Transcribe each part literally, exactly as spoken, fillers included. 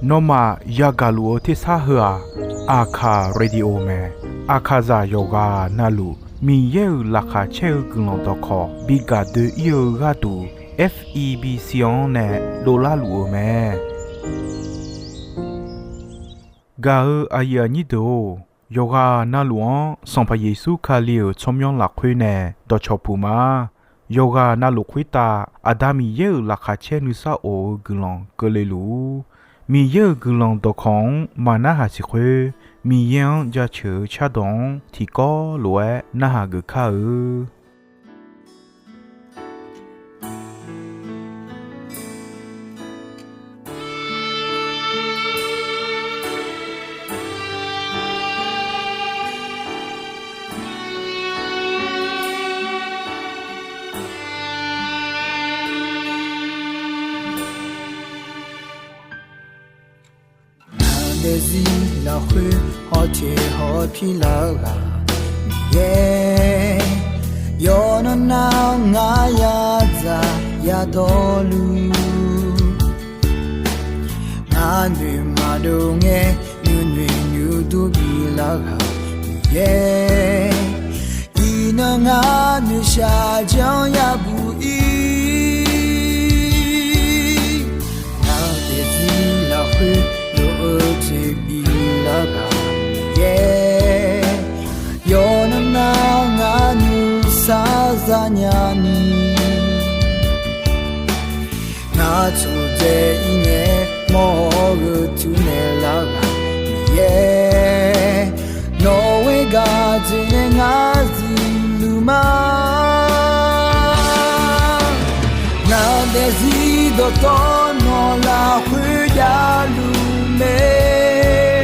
Nawmaf yagaq luf-eu tersar heu-aq, Aqkaq Radio mae. Aqkaqzaq yawqghaq navluf Miqyaer-euq laqkhaq caer-eu guiqlanq dawqkawq bi gaq doe-ir-eu gharduq, F E B C-anr nae dovlar luf-euq mae. Gaq-eu aqyuif aqnyir deuq-or, yawqghaq navluf-anr Sanqpaq Yeqsur Kali-euq tsawrmyanr lafkhoer nae dawqcawq puq ma. Yawqghaq navluf khoertav Aqda Miqyaer-euq laqkhaq caer nuisar of-eu guiqlanq keuvle luf-ur. Miqyaer-euq guiqlanq dawqkawq-anr maqnarhaq siq khoer, Miqyaer-anr jaceuq-eu cardawq-anr tiqkawv lof-aer narhaq geuf kar-eu. Ngaq daefzir lafkhoer hawteq hawpir lar-eu ghaq Miqyaer, yawqnan nar ngar yadzaq yadawrluf, ngar noeq maqdov ngae nuinoeq nuidur bilar ghaq Miqyaer, iqnan ngar noeqshaq janr yabuq ir. Ngaq daefzir lafkhoer lof-eu jeq bilar ghaq Miqyaer, yawqnan nar ngar nuisar zanya ni, ngar tsofdzae ir ngae mawr-awr gheu tuv naeq lar ghaq Miqyaer, nawq-euq gharduq nae ngar zifluf ma. Ngaq daefzir dawqtawvluf nawq lafkhoer javluf mae.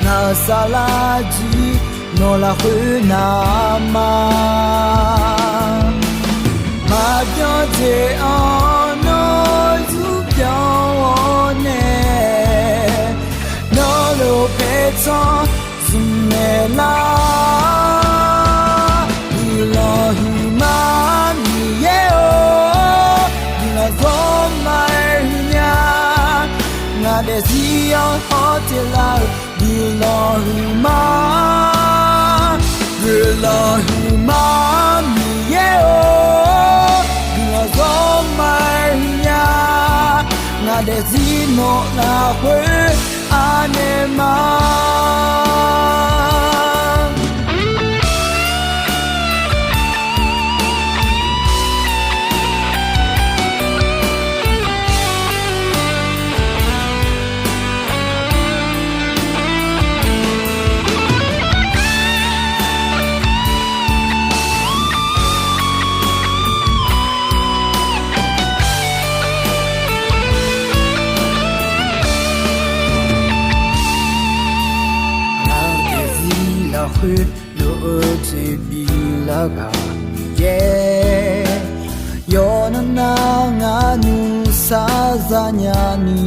Ngaq-euq saflar jir nawq lafkhoer navma, maqbyan jeq-anr nawr zurpyanq-awr nae, nawr lof paertsanr zmqmaeq lar. Guiqlanq huiqma Miqyaer-or, guiqlanq zawrma-aer huiqnya. Ngaq daefzir-anr hawteq lar-eu guiqlanq huiqma, guiqlanq huiqma Miqyaer-or, guiqlanq zawrma-aer huiqnya. Ngaq daefzir nawq lafkhoer anaeq ma. Ngaq daefzir lafkhoer lof-eu jeq bilar ghaq Miqyaer, yawqnan nar ngar nuisar zanya ni,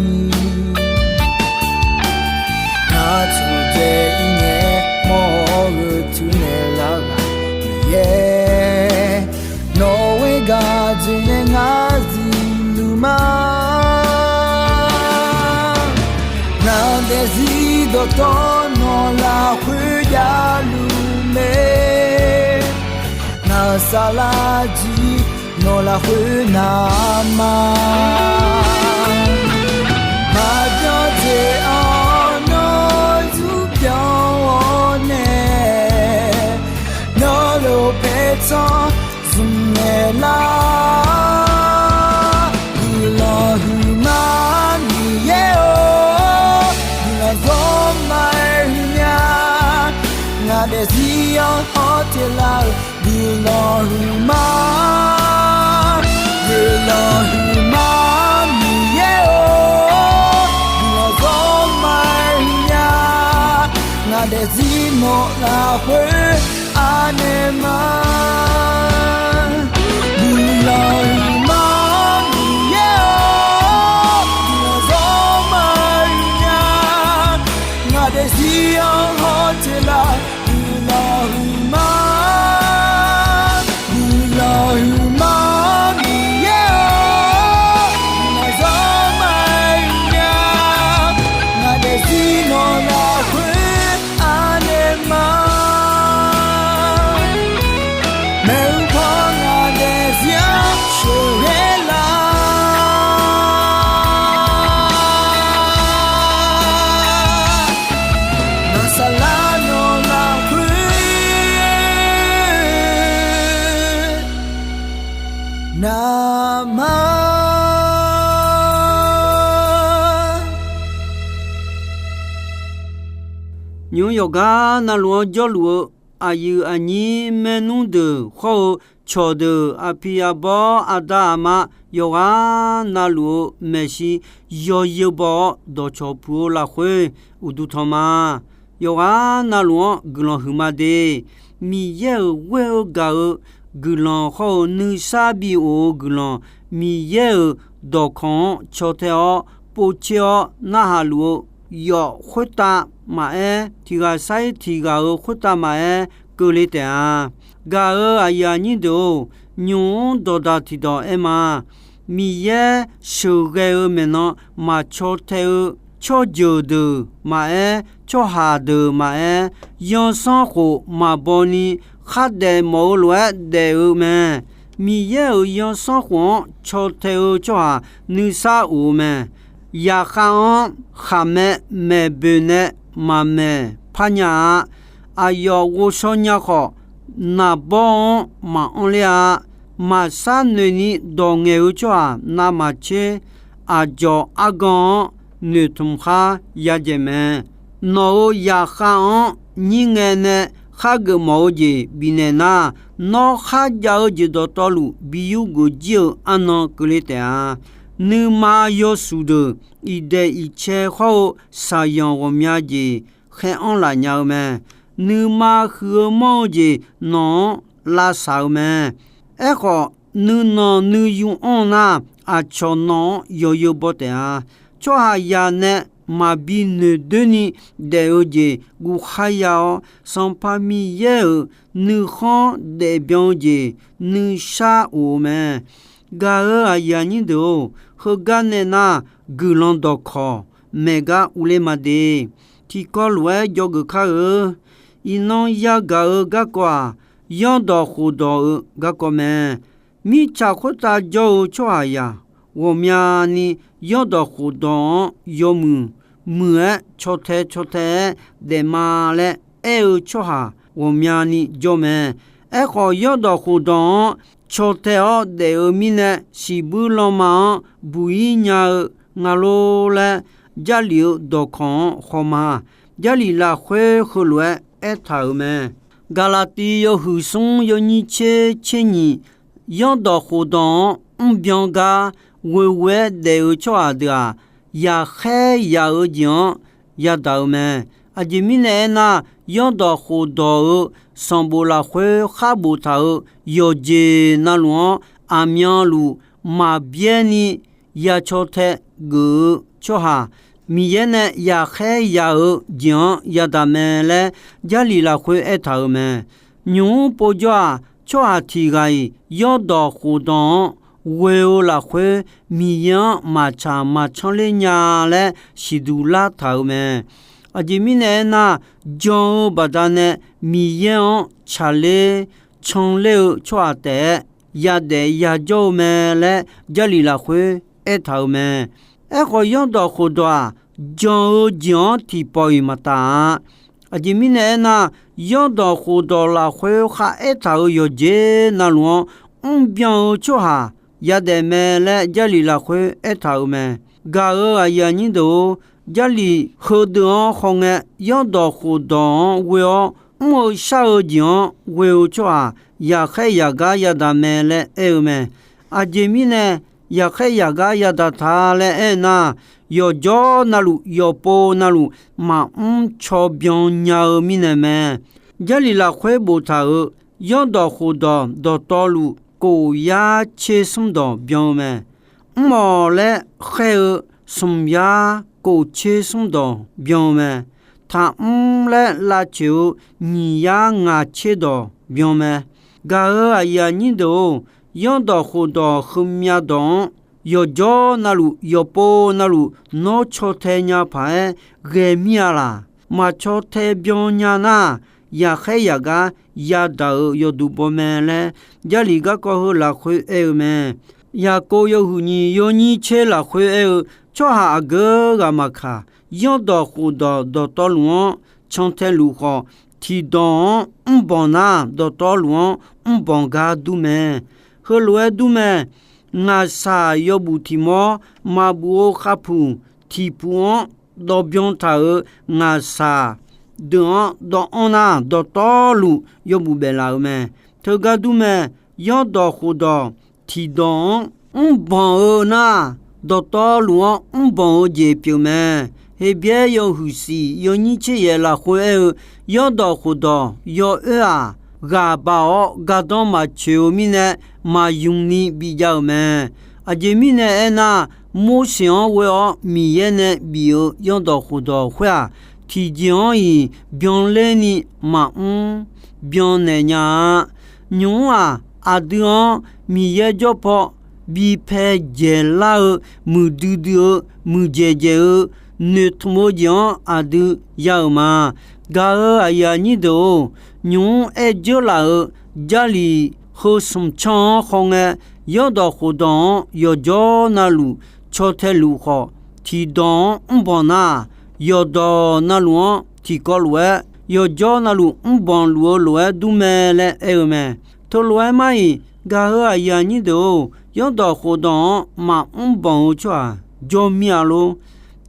ngar tsofdzae ir ngae mawr-awr gheu tuv naeq lar ghaq Miqyaer, nawq-euq gharduq nae ngar zifluf ma. Ngaq daefzir dawqtawvluf nawq lafkhoer javluf mae. Ngaq-euq saflar jir nawq lafkhoer navma, maqbyan jeq-anr nawr zurpyanq-awr nae, nawr lof paertsanr zmqmaeq lar. Guiqlanq huiqma Miqyaer-or, guiqlanq zawrma-aer huiqnya. Ngaq daefzir-anr hawteq lar-eu guiqlanq huiqma, guiqlanq huiqma Miqyaer-or, guiqlanq zawrma-aer huiqnya. Ngaq daefzir nawq lafkhoer anaeq ma. Guiqlanq huiqma Miqyaer-or, guiqlanq zawrma-aer huiqnya. Ngaq daefzir-anr hawteq lar-eu guiqlanq huiqma, guiqlanq huiqma Miqyaer-or, guiqlanq zawrma Nymq-mr yawqgar navluf-anr jawrluf-eu aqyuif aqnyir maernmr deuq hawr-eu cawqdeuq aqpiq aqbawr aqda aqma yawqghaq navluf-eu maeqshi yawzeu baw-awr dawqcawq puq-eu lafkhoer uqduq tanq ma. Yawqghaq navluf-anr guiqlanq huiqma de. Miqyaer-euq ghoer-eu gaq-eu guiqlanq hawr-eu nuisar bi of-eu guiqlanq, Miqyaer-euq dawqkawq-anr caw tae-awr povtser-awr narhaq luf-eu yawf khoertav maqaer, tiq ghaq sar-ir tiq ghaq-euq khoertav maqaer keuvle taef-a. Gaq-euq aqyuif aqnyir deuq-or, nymq-mr dawqdaq tiqdawq aer ma. Miqyaer sheuqghae-eu maeqnan maqcaw tae-eu tsawrjeuq deuq maqaer, tsawrhaq deuq maqaer, yansanr khof maqbaw ni khardaef mawf-eu lof-aer daef-eu mae. Miqyaer-euq yansanr khof-anr caw tae-eu tsawrhaq nuisar of-eu mae. Yaqkhav-anr khaqmae maeq boeq nae maqmaeq parnya-a. Aqyawf ghovshaw nya khawf, naqbawr-anr maqanr ler-a. Maqsar noeqni dawq ngaeq-eu tsawrhaq navmaqtser aqdzawq argan-anr noeqtmq khar yadzaeq mae. Nawq-euq yaqkhav-anr nyir ngae nae khar geufmawf-eu jeq bifnaeq nar, nawr kharjav-eu jeq dawqtawvluf bi yurgeuf jir-eu arnan keuvle taef-a. Nuima yawshuif deuq iqdaeq iqcae hawr-eu shaqyanq ghawqmya jeq khaer-anr laf nya-eu mae. Nuima huiq-eu manr-eu jeq nawq-anr lavsaq-eu mae. Aerkhawf, nuinanq nuiyu anr-eu nar, aqcawq nawq-anr yawzeu baw taef-a. Tsawrhaqzaq nae maqbi noeqdoer ni daef-eu jeq guvkhar ya-awr, Sanqpaq Miqyaer-euq nuikhanr daefbyan-eu jeq nuisar of-eu mae. Gaq-euq aqyuif aqnyir deuq-or, heugar nae nar, guiqlanq dawqkawq maeq gar urler ma de. Tiqkawv lof-aer dzawgeuf kar-eu. Iqnan yagaq-eu garkawv-aq, yanrdawq khofdawq-eu garkawv mae. Mirtsaq khoertav jawr-eu tsawrhaqzaq ghawqmyani yanrdawq khofdawq-anr yawmuiq muiq-aer caw tae caw tae-aer daef ma laer aer-eu tsawrhaq ghawqmyani jawr mae. Aerkhawf, yanrdawq khofdawq-anr caw tae-awr daef-eu mirnae, siqbuir lanma-anr buq-ir nya-eu nga lor laer, Jarlif-eu dawqkawq-anr haw ma. Jarlif lafkhoer heulof-aer aertaq-euq mae. Gaqlaqtiv yawhuiq smr yawnyir tser tser nyiq, yanrdawq khofdawq-anr mrbyan gar ghoeghoe-aer daef-eu tsawrhaq deuq-aq, yaqkhaer yaq-eu jeq-anr yadaq-eu mae. Aqjeq mirnae aernar, yanrdawq khofdawq-eu sanqbof lafkhoer khar boftaq-euq yawqjeq navluf-anr aqmyanluf maqbyaer ni ya caw tae geuf-eu tsawrhaq, Miqyaer nae yaqkhaer yaq-eu jeq-anr yadaq mae laer Jarlif lafkhoer aertaq-euq mae. Nymq-mr povjawr-aq, tsawrhaq tiq ghaq-iq yanrdawq khofdawq-anr ghoe-eu lafkhoer Miqyaer-anr maqtsaq maqcanr ler nya laer siqduq lartaq-euq mae. Aqjeq mirnae aernar, jan-eu baqdanae Miqyaer-anr tsaqler canler-eu tsawrhaq taef-aer yadaef yajawr-eu mae laer Jarlif lafkhoer aertaq-euq mae. Aerkhawf, yanrdawq khofdawq-aq, jan-eu jeq-anr tiqpawf-iq maqtaf-a. Aqjeq mirnae aernar, yanrdawq khofdawq lafkhoer khar aertaq-euq yawqjeq navluf-anr mrbyan-eu tsawrhaq yadaef mae laer Jarlif lafkhoer aertaq-euq mae. Gaq-euq aqyuif aqnyir deuq-or, Jarlif heudeuq-anr hawngae, yanrdawq khofdawq-anr ghoe-awr mr-eu shar-eu jeq-anr ghoe-eu tsawrhaq yaqkhaer yaqgar yadaq mae laer aer-eu mae. Aqjeq mirnae yaqkhaer yaqgar yadaq ta laer aer nar, yawqjawr navluf yawqpov navluf maqmr caw byan nya-eu mirnae mae. Jarlif lafkhoer boftaq-euq yanrdawq khofdawq dawqtawvluf kof yar tser smr dawq byan-eu mae. Mr-awq laer khaer-eu smq yar kof tser smr dawq byan-eu mae. Taqmr laer lavcoeq-eu nyiq yar ngaq tser dawq byan mae. Gaq-euq aqyuif aqnyir deuq-or, yanrdawq khofdawq heumya dawq-anr yawqjawr navluf yawqpov navluf nawr caw tae nya paq-aer ghae mir-a laq. Maq caw tae byan nya nar, yaqkhaer yaqgar yadaq-euq yawduq baw mae laer Jarlif garkawv heu lafkhoer aer-eu mae. Yaqkov yawhuiq nyiq yawnyir tser lafkhoer aer-eu, tsawrhaq aqgeu ghaq maqkaq, yanrdawq khofdawq dawqtawvluf-anr cantae luf khawf, tiqdawq-anr mrbanq nar, dawqtawvluf-anr mrbanq gar dur mae. Heulof-aer dur mae. Ngaqshaq yawbuf tiq mawr maqbuf-eu khavpuq tiq puq-anr dawvbyan taq-euq ngaqshaq deuq-anr dawvanr nar, dawqtawvluf yawbuf baef laf-euq mae. Teugar dur mae. Yanrdawq khofdawq tiqdawq-anr mrbanq-eu nar, dawqtawvluf-anr mrbanq-eu jeq pyeuf mae. Heqbyaer yawhuiq siq yawnyir tser yaef lafkhoer aer-eu, yanrdawq khofdawq yawoer-aq, ghaq baq-awr gardanr maqtsoeq-eu mirnae, maqymq ni bijav-euq mae. Aqjeq mirnae aernar, Morseq-anr ghoe-awr Miqyaer nae bif-eu yanrdawq khofdawq khoer-aq, tiqjeq-anr-iq byanler ni maqmr byannaeq nya-a. Nymq-mr-aq, aqdui-anr Miqyaer jawr paw bipae dzaeqlar-eu muiqdui dui-eu muiqdzaeq dzaeq-eu noeqtmq-eu jeq-anr aqdui ya-euq ma. Gaq-euq aqyuif aqnyir deuq-or, nymq-mr aer dzeurlaf-euq Jarlif heu smq canr-anr khawngae, yanrdawq khofdawq-anr yawqjawr navluf caw tae luf khawf, tiqdawq-anr mrbanq nar, yawqdawq navluf-anr tiqkawv lof-aer, yawqjawr navluf mrbanq luf-eu lof-aer dur mae laer aer-eu mae. Teulof-aer mar-iq, gaq-euq aqyuif aqnyir deuq-or, yanrdawq khofdawq-anr maqmr banq-eu tsawrhaq jawr mir-a lor.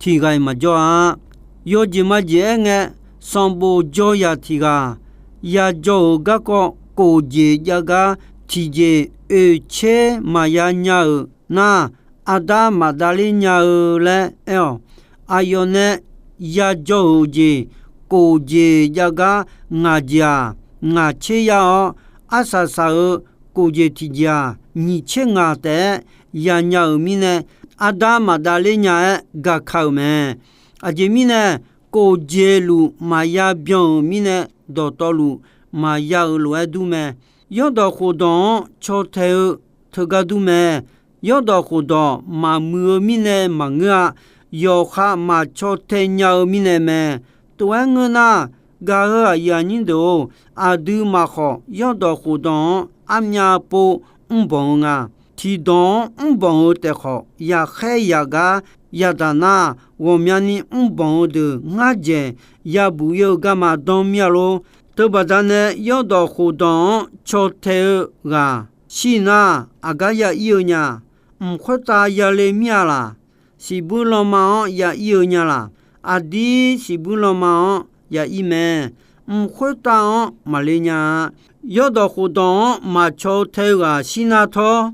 Tiq ghaq-iq maqjawr-a. Yawjeq majeq aerngae, sanqbof jawr yaq tiq ghaq yajawr-euq garkawv kof jeq jav gar tiqjeq oeq tser maqya nya-euq nar, aqda maqdav ler nya-eu laer aer-awq. Aqyawf nae yajawr-euq jeq kof jeq jav gar ngaq jeq-aq, ngaq tser yar-awr, arsaq saq-euq kof jeq tiqjeq-aq, nyiq tser ngaq taef-aer yanya-euq mirnae, aqda maqdav ler nya-aer gaka-euq mae. Aqjeq mirnae, kof jeq luf maqya byan-euq mirnae, dawqtawvluf maqya-euq lof-aer dur mae. Yanrdawq khofdawq-anr caw tae-eu teugar dur mae. Yanrdawq khofdawq maqmuiq-eu mirnae maqngeur-a. Yawqha maqcaw tae nya-eu mirnae mae. Tov-aer ngeur nar, gaq-euq aqyuif aqnyir deuq-or, aqdui maqkhawf yanrdawq khofdawq-anr armyav pov mrbanq-eu nga. Tiqdawq-anr mrbanq-eu taef khawf, yaqkhaer yaqgar yadaq nar, ghawqmyani mrbanq-eu deuq ngar dzaeq yabuq ir-eu garma danr mir-a lor. Teubaqda nae yanrdawq khofdawq-anr caw tae-eu ghaq shir nar, aqgar ya ir-eu nya. Mq khoertav yale mir-a laq? Siqbuir lanma-anr ya ir-eu nya laq? Aqdir siqbuir lanma-anr ya ir mae. Mq khoertav-anr maqle nya-a. Yanrdawq khofdawq-anr maqcaw tae-eu ghaq shir nar tawr,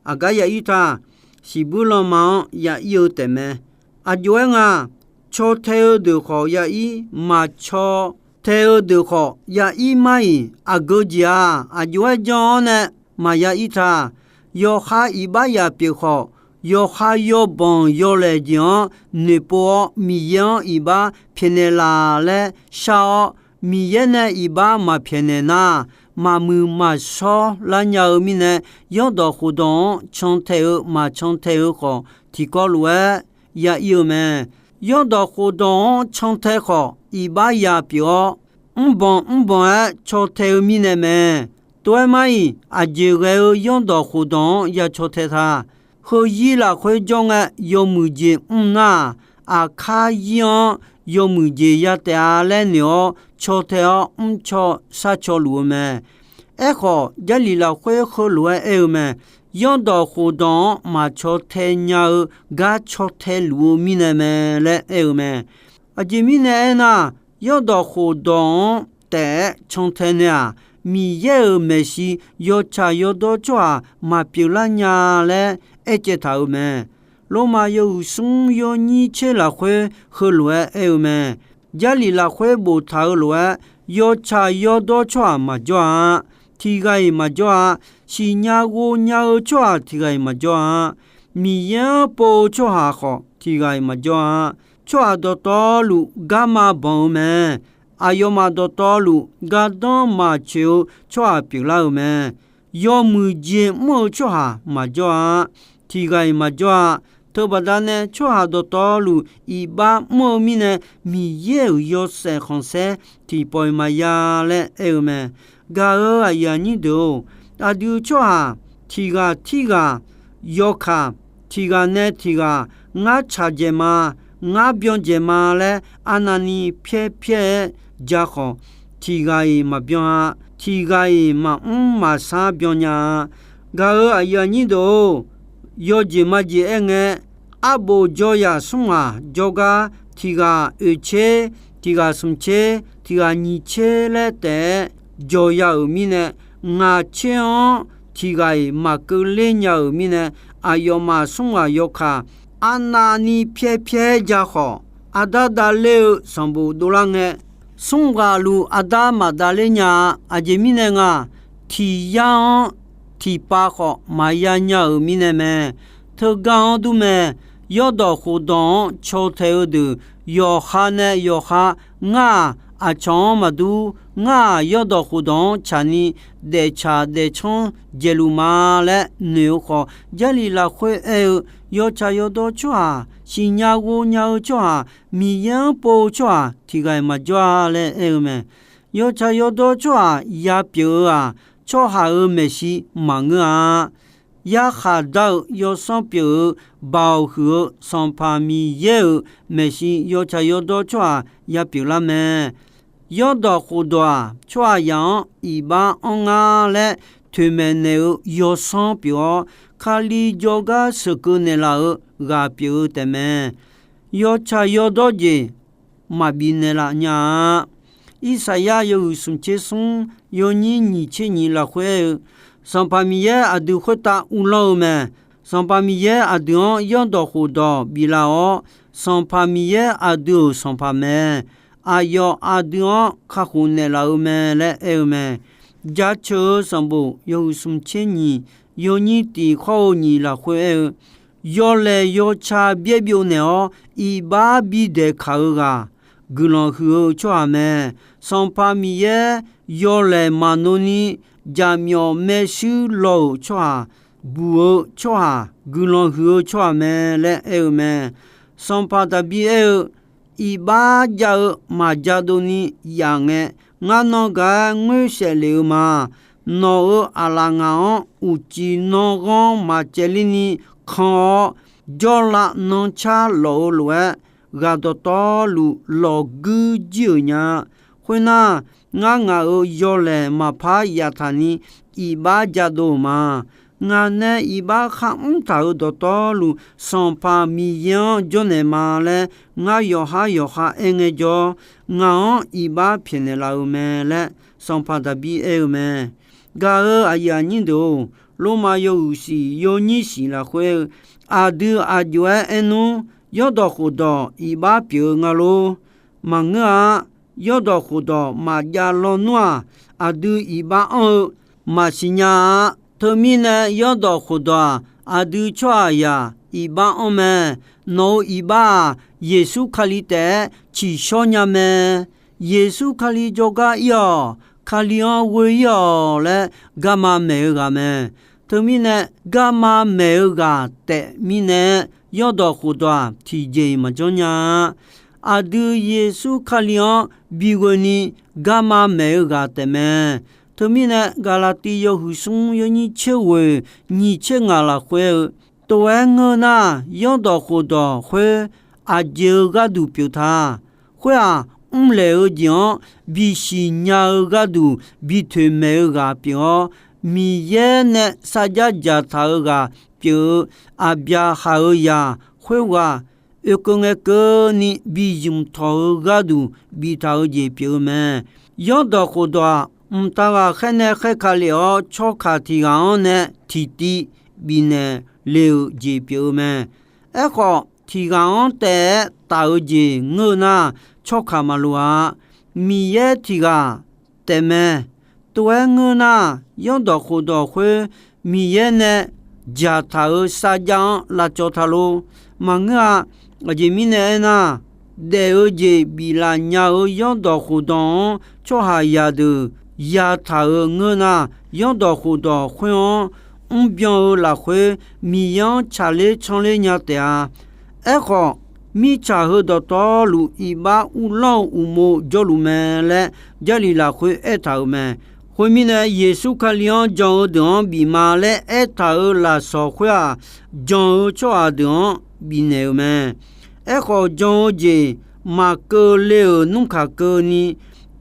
aqgar ya ir ta? Siqbuir lanma-anr ya ir-eu taef mae. Aqjox-aer nga, caw tae-eu deuq khawf ya ir, maqcaw tae-eu deuq khawf ya ir mar-iq, aqgeu jeq-aq, aqjox-aer janr-awr nae maqya ir ta? Yawqha iqbax yaq pyeuf khawf, yawqha yawbanq yawlaeq jeq-anr noeqpov-awr, Miqyaer-anr iqbax pyaeqnaeq laf laer shar-awr, Miqyaer nae iqbax maqpyaeqnaeq nar, maqmuiq maqshawr lar nya-eu mirnae, yanrdawq khofdawq-anr cantae-eu maqcantae-eu khawf, tiqkawv lof-aer ya ir-eu mae. Yanrdawq khofdawq-anr cantae khawf, iqbax yaq pyeuf-awr, mrbanq mrbanq-aer caw tae-eu mirnae mae. Tov-aer mar-iq, aqjeq ghae-eu yanrdawq khofdawq-anr ya caw tae ta? Heuzir lafkhoer jawr ngae, yawmuiq jeq mr nar-aq, aqkar zir-anr yawmuiq jeq ya taef-a laer noeq-awr, caw tae-awr mrcaw sharcaw luf-eu mae. Aerkhawf, Jarlif lafkhoer heulof-aer aer-eu mae. Yanrdawq khofdawq-anr maqcaw tae nya-eu gar caw tae luf-eu mirnae mae laer aer-eu mae. Aqjeq mirnae aernar, yanrdawq khofdawq-anr taef-aer cantae nae-aq, Miqyaer-euq maeqshi yawtsaq yawdawr tsawrhaq maqpyeuf lar nya laer aercaev taq-euq mae. Lormav yawhuiq smr yawnyir tser lafkhoer heulof-aer aer-eu mae. Jarlif lafkhoer boftaq-eu lof-aer, yawtsaq yawdawr tsawrhaq maqjawr-a. Tiq ghaq-iq maqjawr-a. Siqnya ghovnya-eu tsawrhaq tiq ghaq-iq maqjawr-a. Miqyaer-anr pov-eu tsawrhaq khawf tiq ghaq-iq maqjawr-a. Tsawrhaq dawqtawvluf garma banq-eu mae. Aqyawfmaf dawqtawvluf gardanr maqtsoeq-eu tsawrhaq pyeuflar-euq mae. Yawmuiq jeq mr-eu tsawrhaq maqjawr-a. Tiq ghaq-iq maqjawr-a. Teubaqda nae tsawrhaq dawqtawvluf iqbax mr-eu mirnae, Miqyaer-euq yawshaef khanqsaer tiqpawf-iq maqya laer aer-eu mae. Gaq-euq aqyuif aqnyir deuq-or, aqdui tsawrhaq tiq ghaq tirghaq yawkaq, tiq ghaq nae tiq ghaq ngar tsaq dzaeq ma, ngar byan dzaeq ma laer arnavni pyaer pyaer-aer ja khawf, tiq ghaq-iq maqbyan-a. Tiq ghaq-iq maqmr maqshar byan nya-a. Gaq-euq aqyuif aqnyir deuq-or, yawjeq majeq aerngae, arbof jawryaq smr ghaq jawrgar tiq ghaq oeqtser tiq ghaq smq tser, tiq ghaq nyiq tser laer taef-aer jawq ya-euq mirnae, ngaq tser-anr tiq ghaq-iq maqkeuv ler nya-euq mirnae, aqyawfmaf smr ghaq yawkaq arnavni pyaer pyaer ja khawf, aqdar davler-eu sanqbof dovlar ngae, smr ghaq luf aqdar maqdavler nya-a. Aqjeq mirnae nga, tiq yar-anr tiqpav khawf maqya nya-euq mirnae mae. Teugar-anr dur mae. Yawrdawq khofdawq-anr caw tae-eu deuq, yawqha nae yawqha, ngar-aq, aqcawq-anr maqdur. Ngar-aq, yawrdawq khofdawq-anr tsaqni daeftsaq daefcanr dzaeqluf ma laer noeq-eu khawf, Jarlif lafkhoer aer-eu, yawtsaq yawdawr tsawrhaq, siqnya ghovnya-eu tsawrhaq, Miqyaer-anr pov-eu tsawrhaq tiq ghaq-iq maqjawr-a laer aer-eu mae. Yawtsaq yawdawr tsawrhaq ya pyeuf-eu-aq, tsawrhaq-euq maeqshi maqngeur-a. Yarkhaq dar-eu yawsanr pyeuf-eu, baoq huiq-eu Sanqpaq Miqyaer-euq maeqshi yawtsaq yawdawr tsawrhaq ya pyeuflar mae. Yawrdawq khofdawq-aq, tsawrhaqzaq-anr iqbax anr ngar laer toeqmaeq naeq-eu yawsanr pyeuf-awr, Kali jawrgar sheuqkeuv naeqlaf-euq ghaq pyeuf-eu taefmae. Yawtsaq yawdawr jeq maqbif naeqlaf nya-a. Irsaqyar yawhuiq smq tser smr, yawnyir nyiq tser nyiq lafkhoer aer-eu, Sanqpaq Miqyaer aqdui khoertav uvlanr-eu mae. Sanqpaq Miqyaer aqdui-anr yawrdawq khofdawq biflaf-awr, Sanqpaq Miqyaer aqdui-euq Sanqpaq mae. Aqyawf aqdui-anr kakhof naeqlaf-eu mae laer aer-eu mae. Jaceuq-eu sanqbof yawhuiq smq tser nyiq, yawnyir tiq khawr-eu nyiq lafkhoer aer-eu, yawlaeq yawca byaer byov naeq-awr iqbax bidaeq kaq-eu ghaq, guiqlanq huiq-eu tsawrhaq mae. Sanqpaq Miqyaer yawlaeq maqnov ni jaqmyawf maershuir law-euq tsawrhaq, buq-eu tsawrhaq, guiqlanq huiq-eu tsawrhaq mae laer aer-eu mae. Sanqpaq Daqbir aer-eu, iqbax jav-eu maqjadov ni yaf ngae, ngar nanr gaq-aer ngoer saef lef-eu ma. Nawq-euq aqlaf ngaq-anr uqcif nanrghanr maqcaevler ni kan-awr, jawrlav nanrcar lawf-eu lof-aer, ghaq dawqtawvluf lawqguir jir-euq nya. Khoernar, ngar ngaq-euq yawlaeq maqpar yaftaq ni iqbax jadov-euq ma. Ngaq nae iqbax kharmr taq-euq dawqtawvluf, Sanqpaq Miqyaer-anr jawrnaeq ma laer, ngar yawqhar yawqha aer ngae jawr, ngaq-anr iqbax pyaeqnaeq laf-eu mae laer, Sanqpaq Daqbir aer-eu mae. Gaq-euq aqyuif aqnyir deuq-or, Lormav yawhuiq siq yawnyir siq lafkhoer aer-eu, aqdui aq jov-aer aernmr, yawrdawq khofdawq iqbax pyeuf-eu nga lor. Maqngeur-a. Yawrdawq khofdawq maqjav lawnmr-aq, aqdui iqbax anr-eu maqsiq nya-a. Teumirnae yawrdawq khofdawq-aq, aqdui tsawrhaqzaq iqbax anr mae. Nawq-euq iqbax-aq, Yeqsur Kali taef-aer tsiqshawr nya mae. Yeqsur Kali jawrgar ir-awq. Kali-anr ghoe ir-awq laer garma maeq-eu ghaq mae. Teumirnae garma maeq-eu ghaq taef mirnae, yawrdawq khofdawq-aq, tiqjeq-iq maqjanr nya-a. Aqdui Yeqsur Kali-anr bighoe ni garma maeq-eu ghaq taef mae. Teumirnae Gaqlaqtiv yawhuiq smr yawnyir tser ghoeq nyiq tser ngaq lafkhoer-eu, tov-aer ngeur nar, yawrdawq khofdawq khoer aqjeq-eu gharduq pyeuf ta. Khoer-aq, mrlaeq-eu jeq-anr bisiq nya-eu gharduq bi toeqmaeq-eu ghaq pyeuf-awr, Miqyaer nae sarjax dzaqtaq-eu ghaq pyeuf-eu Aqbyaqhaq-euq zaq khoerghaq oekeuv ngae keuvni bi zmq tawq-eu gharduq biftaq-eu jeq pyeuf-eu mae. Yawrdawq khofdawq-aq, mqtav ghaqkhaer nae khaerkale-awr, tsawrkaq tiq ghaq-anr nae tiqtiv bifnaeq le-euq jeq pyeuf-eu mae. Aerkhawf, tiq ghaq-anr taef-aer taf-eu jeq ngeur-eu nar, tsawrkaq maqloq-a. Miqyaer tiq ghaq taefmae. Tov-aer ngeur nar, yawrdawq khofdawq khoer Miqyaer nae dzaqtaq-euq sarjax-anr lavcawv ta lor. Maqngeur-a. Aqjeq mirnae aernar, daef-eu jeq biflaf nya-eu yawrdawq khofdawq-anr tsawrhaqzaq deuq yataq-euq ngeur nar, yawrdawq khofdawq khoer-anr mrbyan-eu lafkhoer Miqyaer-anr tsaqler canrler nya taef-a. Aerkhawf, mirtsaq heu dawqtawvluf iqbax uvlanr-eu uqmov jawrluf mae laer Jarlif lafkhoer aertaq-euq mae. Khoermirnae, Yeqsur Kali-anr jan-eu deuq-anr bif ma laer aertaq-euq lafsawq khoer-aq, jan-eu tsawrhaq deuq-anr bifnaeq-euq mae. Aerkhawf, jan-eu jeq maqkeuvle-euq nmr kaq keuvni,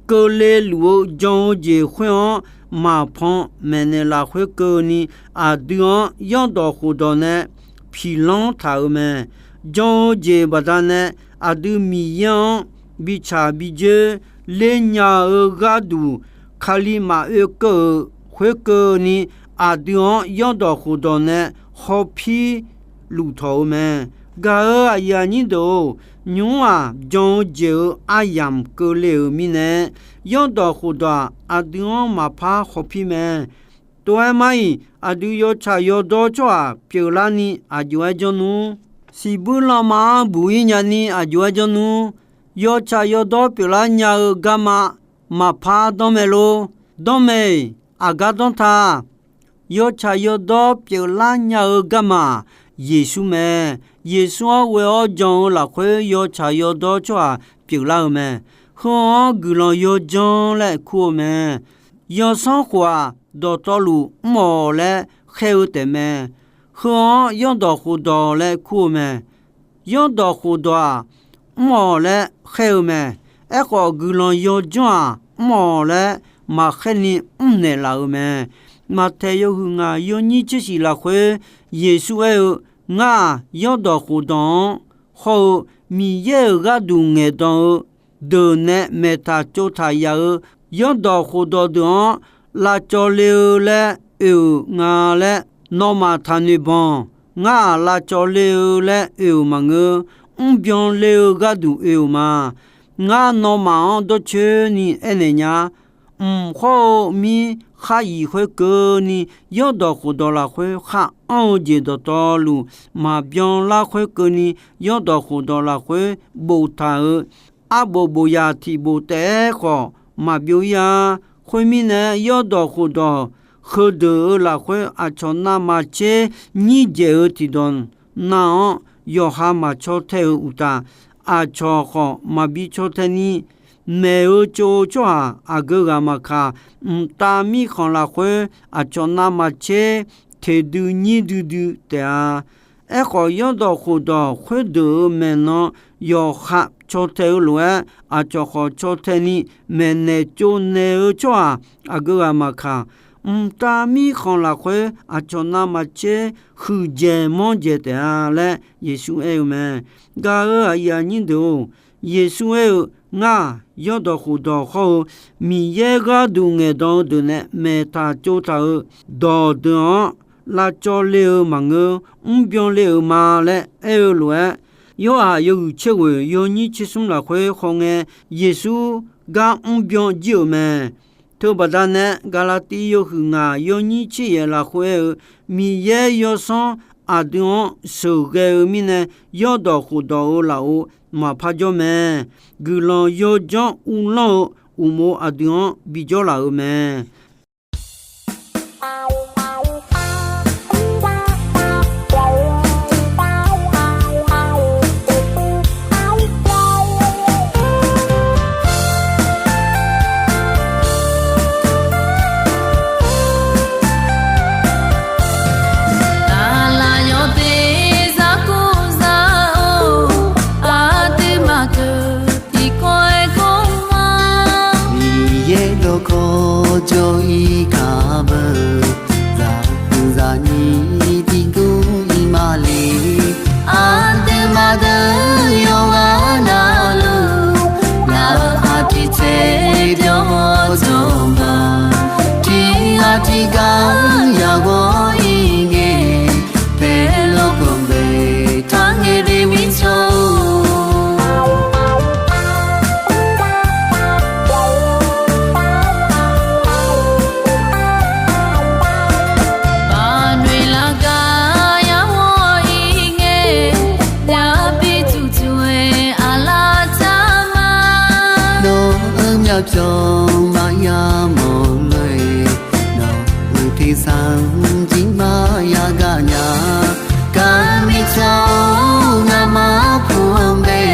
keuvle luf-eu jan-eu jeq khoer-anr maqpan maeqnaeq lafkhoer keuvni, aqdui-anr yawrdawq khofdawq nae piqlanr taq-euq mae. Jan-eu jeq baqdanae aqdui Miqyaer-anr bi tsaq bi dzoer ler nya-eu gharduq, Kali maqoe keuv-euq khoerkeuvni, aqdui-anr yawrdawq khofdawq nae hawpir luftawq-eu mae. Gaq-euq aqyuif aqnyir deuq-or, nymq-mr-aq, jan-eu jeq-euq aryamq keuvle-euq mirnae, yawrdawq khofdawq-aq, aqdui-anr maqpar hawpir mae. Tov-aer mar-iq, aqdui yawtsaq yawdawr tsawrhaq pyeuflarni aq jov-aer janr nmr. Siqbuir lanma-anr buq-ir nyani aq jov-aer janr nmr. Yawtsaq yawdawr pyeuflar nya-eu garma maqpar danr mae lor. Danr mae-iq, aqgar danr ta. Yawtsaq yawdawr pyeuflar nya-eu garma-aq, Yeqsur mae. Yeqsur-anr ghoe-awr jan-eu lafkhoer yawtsaq yawdawr tsawrhaq pyeuflar-eu mae. Heu-anr guiqlanq yawjanr laer kur-eu mae. Yawsanr khof-aq, dawqtawvluf mr-awq laer khaer-eu taefmae. Heu-anr yawrdawq khofdawq laer kur-eu mae. Yawrdawq khofdawq-aq, mr-awq laer khaer-eu mae. Aerkhawf, guiqlanq yawjanr-aq, mr-awq laer maqkhaer ni mrnaeq laf-euq mae. Maqtaeq yawhuiq ngaq yawnyir tser shif lafkhoer, Yeqsur aer-eu, Ngar-aq, yawrdawq khofdawq-anr hawr-eu Miqyaer-euq gharduq ngaeqdan-eu deuq nae maeqtaq tsovtaq yaf-eu yawrdawq khofdawq deuq-anr lavcawv le-eu laer oe-euq nga laer nawmaf taqnoeq banq. Ngar-aq, lavcawv le-eu laer oe-euq maqngeur. Mrbyan le-eu gharduq oe-euq ma. Ngar nawmaf-anr dawrcoeni aernaeq nya. Mq hawr-eu mir khar yif khoerkeuvni, yawrdawq khofdawq lafkhoer khar anr-eu jeq dawqtawvluf maqbyan lar khoerkeuvni, yawrdawq khofdawq lafkhoer boftaq-euq arbof bof yaq tiq bof taef-aer khawf maqbyov-ir-a. Khoermirnae, yawrdawq khofdawq heudeuq-euq lafkhoer aqcawq navmaqtser nyir dzaeq-eu tiqdawq nav-anr yawqha maqcaw tae-euq uqtaf, aqcawq khawf maqbi caw tae ni, maeq-eu tsov-eu tsawrhaq aqgeu ghaq maqkaq, mqtav mirkhanq lafkhoer aqcawq navmaqtser teqdui nyir duidui taef-a. Aerkhawf, yawrdawq khofdawq khoerdeuq-euq maeqnan yawqha caw tae-eu lof-aer, aqcawq khawf caw tae ni maeqnaeq tsovnaeq-eu tsawrhaq aqgeu ghaq maqkaq, mqtav mirkhanq lafkhoer aqcawq navmaqtser huiqdzaeq manrdzaeq taef-a laer Yeqsur aer-eu mae. Gaq-euq aqyuif aqnyir deuq-or, Yeqsur aer-eu, Ngar-aq, yawrdawq khofdawq hawr-eu Miqyaer gharduq ngaeqdan-eu deuq nae maeqtaq tsovtaq-eu dawqdeuq-anr lavcawv le-eu maqngeur, mrbyan le-euq ma laer aer-eu lof-aer, Yorhaq yawhuiq tser ghoeq yawnyir tser smr lafkhoer khawf ngae, Yeqsur gar mrbyan jir-euq mae. Teubaqda nae Gaqlaqtiv yawhuiq ngaq yawnyir tser yaef lafkhoer aer-eu, Miqyaer yawsanr aqdui-anr sheuqghae-eu mirnae, yawrdawq khofdawq-euq lafov maqpar jawr mae. Guiqlanq yawjanr uvlanr-eu uqmov aqdui-anr bijawr laf-euq mae. Aqlaf yawteq zar kur zar-or, aqduimaf deuq tiqkawv aer kawv ma. Miqyaer dawqkawq jawr-ir kaq beu, zaqguq zaqnyir tiqguv ir ma le. Aqduimaf deuq yawqghaq navluf, ngaq-euq aqpiq tser byawr-awr jawr ma. Tiq ghaq tiq ghaq yaq ghawr-ir ngae, paerlof kawqbae tangae de mirtsawr-or. Baqnoeq laf gar yar ghawr-ir ngae, yabi tuqtuq-aer aqlaf tar ma. Nawq-euq myavpyawq maqya mawq lof-aer, nawq-euq tersar jir maqya gaq nya. Gar mirtsaq-or, ngamaf pu-anr bae,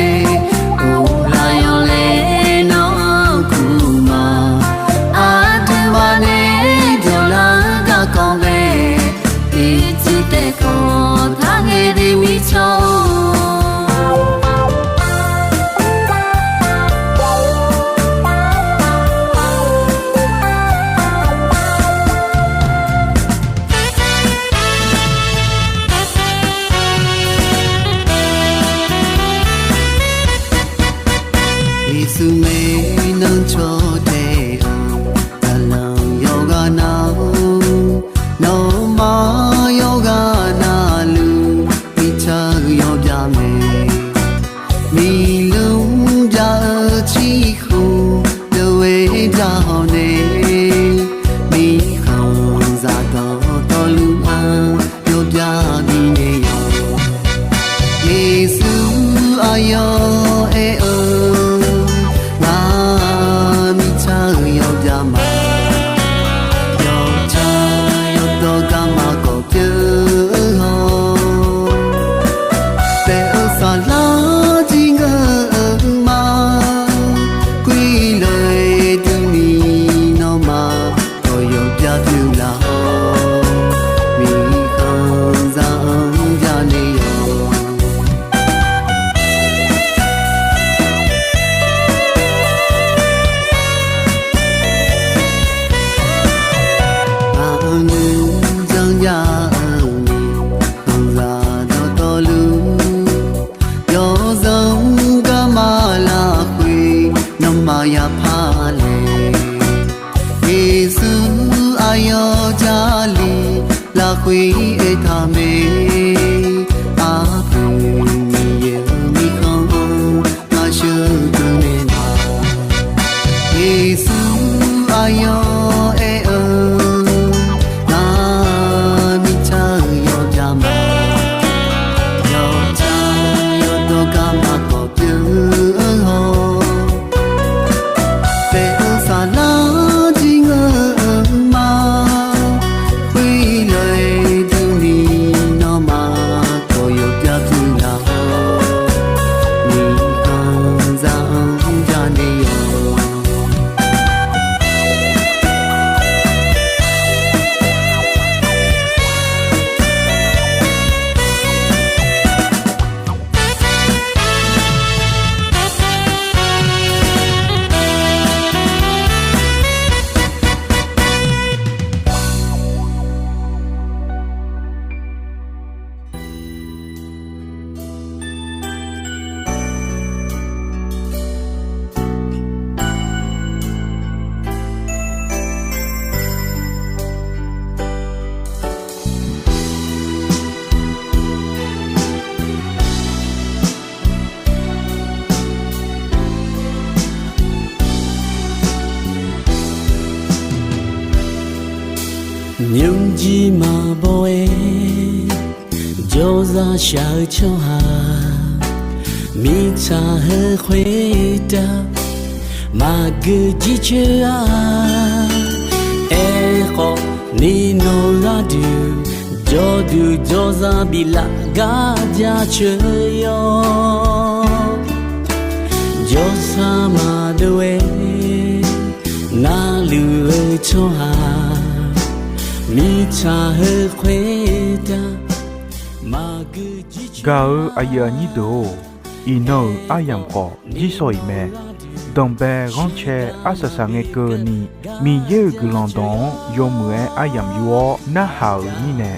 uvlaf yawlaeq nawr-anr kur ma. Aqduimaf nae dawqlar-eu garkawv bae, ircuf taef kawv tangae de mirtsawr-or. Yawr aer-eu, ngar mirtsaq-euq yawbyav ma. Yawtsaq yawdawr garma khawf pyeuf-eu haw. Taef-eu saflar jir ngeur-eu ma. Khoerlof-aer durni nawmaf khawf yawbyav pyeuf laf-awr, miqkhanqzaq-anr janae yawq. Aqnuir janrnya-eu miqkhanqzaq dawqtawvluf, yawzanr garma lafkhoer nawmaf yapar laeq. Yeqsur aqyawf Jarlif lafkhoer aertaq mae. Aqpoeq Miqyaer-eu mirkhanq-anr ngar sheuqdui naeq ma. Yeqsur aqyawf aer-eu, ngar mirtsaq-euq yawbyav ma. Yawtsaq yawdawr garma khawf pyeuf-eu haw. Taef-eu saflar jir ngeur-eu ma. Khoerlof-aer durni nawmaf khawf yawbyav pyeuf laf-awr, miqkhanqzaq-anr janae yawq. Nymrjir maqbaw-aer jawrzaq shaq-eu tsawrhaq, mirtsaq heu khoertav maqgeu jircoer-a. Aerkhawf ni nawq gharduq jawrduq jawrzaq biflaf gar jaceuq-eu yawr. Jawrsar maqdov-aer narluf-eu tsawrhaq, mirtsaq heu khoertav maqgeu jir. Gaq-eu aqyuif aqnyir deuq-or, iqnan-euq aryamq khawf jir shawq-iq mae. Danqbae ghanrcae arsaq saq ngae keuvni, Miqyaer-euq guiqlanq dawq-anr yawmuiq-aer aryamq yur-awr narhaq-euq mirnae,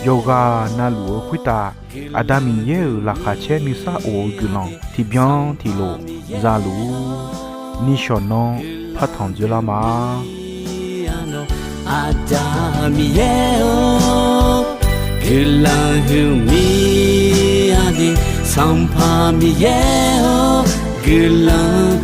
yawqghaq navluf-eu khoertav Aqda Miqyaer-euq laqkhaq caer nuisar of-eu guiqlanq tiqbyan tiqlof zaluf-ur. Nishawq nanr partanq dzoerlar ma. Aqda Miqyaer-or, guiqlanq huiq mir-a de. Sanqpaq Miqyaer-or, guiqlanq